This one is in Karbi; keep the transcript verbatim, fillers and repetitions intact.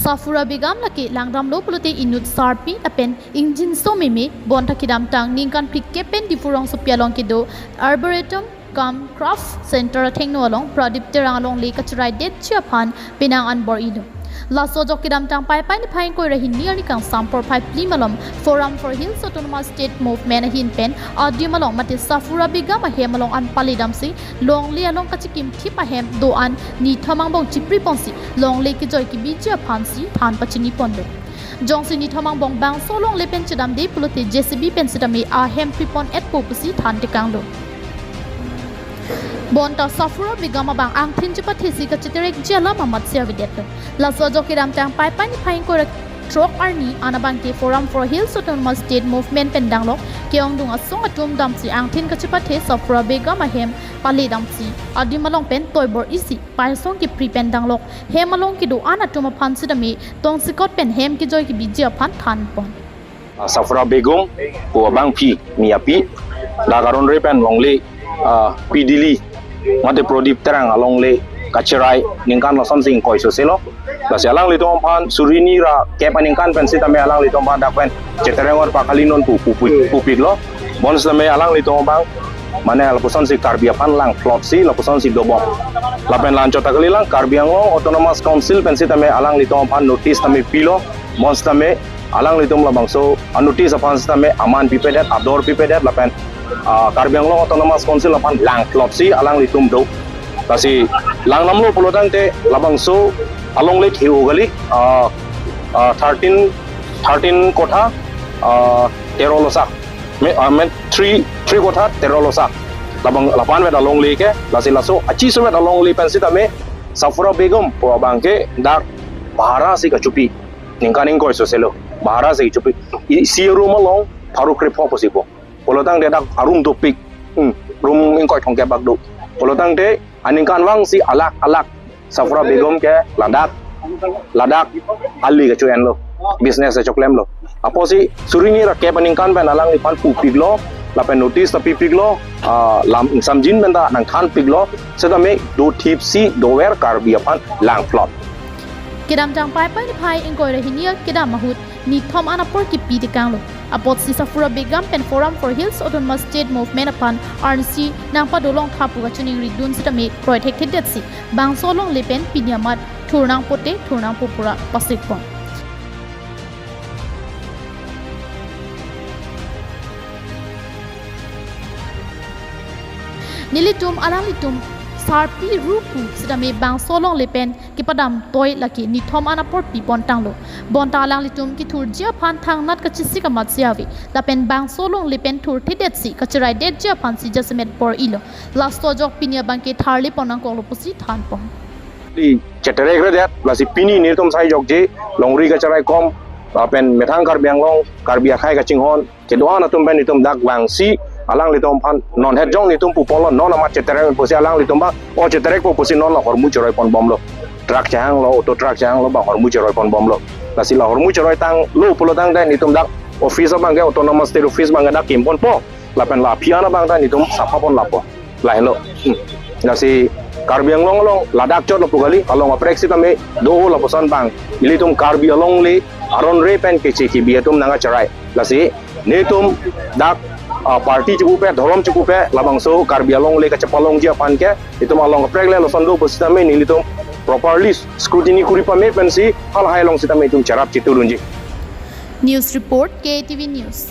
Safura Begum lake langdamlo pulote inut sarpi lapen ingjinso meme. Bonta kedamtang ningkan phlikep pen Diphu rongsopi along kedo Arboretum cum Craft Center athengno along Pradip Terang alongle kacheraidetji aphan penang an bor-ilo. Laso ajok kedamtang Paipai niphai ingkoi ra hini arni kangsam porphai phli malom Forum for Hills Autonomous State Movement ahin pen adim along mate Safura Begum ahem along an paledamsi longle along kachekimthip ahem do-an nithom angbong chipri ponsi longle kejoi kebiji aphansi than pachini ponlo. Jongsi nithom angbong bangso longle pen chedamde pulote J C B pen sitame ahem pripon-etpo pusi than tekanglo. Bonta Safura Begum abang angthin chepathesi kacheterekji alam amatsi avedetlo. Laso ajok kedamtang Paipai niphai ingkoi ra throk arni an abangke Forum for Hills Autonomous State Movement pen danglok ke-ongdung asong atum damsi angthin kachepathe Safura Begum ahem paledamsi adim along pen toi bor-isi paisong kepri pen danglok hem along kedo-an atum aphan sitame tongsekot pen hem kejoi kebiji aphan than pon. Ah, Safura Begum pu abangpi miyapi dak aron re pen longle, ah, pidili mate Pradip Terang alongle kacherai ningkan lasonsi ingkoi soselo. Lasi alanglitum aphan suri hini ra kep aningkan pen sitame alanglitum aphan dak pen chetereng or pakali non pu pupi pupiklo. Bonsitame alanglitum abang mane lapusonsi Karbi aphan langplotsi lapusonsi dobom. Lapen la-anchot ta kalilang, Karbi Anglong Autonomous Council pen sitame alanglitum aphan notice tame pilo. Bonsitame alanglitum labangso a-notice aphan sitame aman pipedet, ador pipedet lapen, ah, Karbi Anglong Autonomous Council aphan langplotsi alanglitum do. Lasi langdamlo pulotangte labangso alongle ke-o kali, ah, ah, thirteen, thirteen kotha, ah, tero losa. Me, ah, me three, three kotha tero losa. Labang lapu-an vet alongle ke, lasi laso achiso vet alongle pen sitame Safura Begum pu abangke dak bhara si kachopi. Ningkan ingkoi soselo. Bhara si kachopi. Isi room along pharo krepho pusi po. Pulotangte dak a-room dopik. Hmm, room ingkoi thomkep bak do. Pulotangte aningkanvangsi alakh alakh Safura Begum ke ladak, ladak ali kecho-enlo, business kechoklemlo. Apotsi suri hini ra kep aningkan pen alangliphan pupiklo, lapen notice ta pipiklo, ah, lam ingsamjin pen ta nangthanpiklo, sitame dothipsi dover Karbi aphan langplot. Kedamtang Paipai niphai ingkoi ra hini kedam ahut nithom an apor kepi tekanglo. Apotsi Safura Begum pen Forum for Hills Autonomous State Movement aphan arnisi nangpadolong tha pu kachiningridun sitame kroi thekthedetsi bangso longle pen pini amat thur nangpo te thur nangpo pura pasik pon. Nelitum alanglitum sarpi rupu sitame bangso longle pen kepadam toi lake nithom an apor pi pontanglo. Bonta alanglitum kethurji aphan thangnat kachesik amatsi ave. Lapen bangso longle pen thurthedetsi kacheraidetji aphansi jasemet bor-ilo. Laso ajok pini abangke tharli pon nangkoklo pusi than pon. Di cheterekredet, lasi pini nelitum sai jokje, longri kacherai kom, lapen methang Karbi Anglong, Karbi akhei kachinghon, kedo-an atum pen itum dak vangsi alanglitum aphan non het jong nelitum puponlo, non amat cheterek pusi alanglitum abang, o cheterekpo pusi non la hormu cheroi ponbomlo. Truck chehanglo, auto truck chehanglo abang hormu cheroi ponbomlo. Lasi la hormu cheroitanglo pulotangte nelitum dak office abangke Autonomous State Office abangke dak kimponpo. Lapen la aphi an abang ta nelitum sapha pon lapo. Lahenlo. Hmm. Lasi Karbi Anglong along ladak chot lapu kali, along aprek sitame do lapuson abang. Nelitum Karbi alongle aron re pen keche kebi atum nangkacherai. Lasi nelitum dak, ah, party chepupe, dhorom chepupe, labangso Karbi alongle kachepalongji aphan ke, itum along aprek le lason do pusitame nelitum properly scrutiny kuri pame pensi halahai along sitame itum cherap chitu dunji. News report, K A T V News.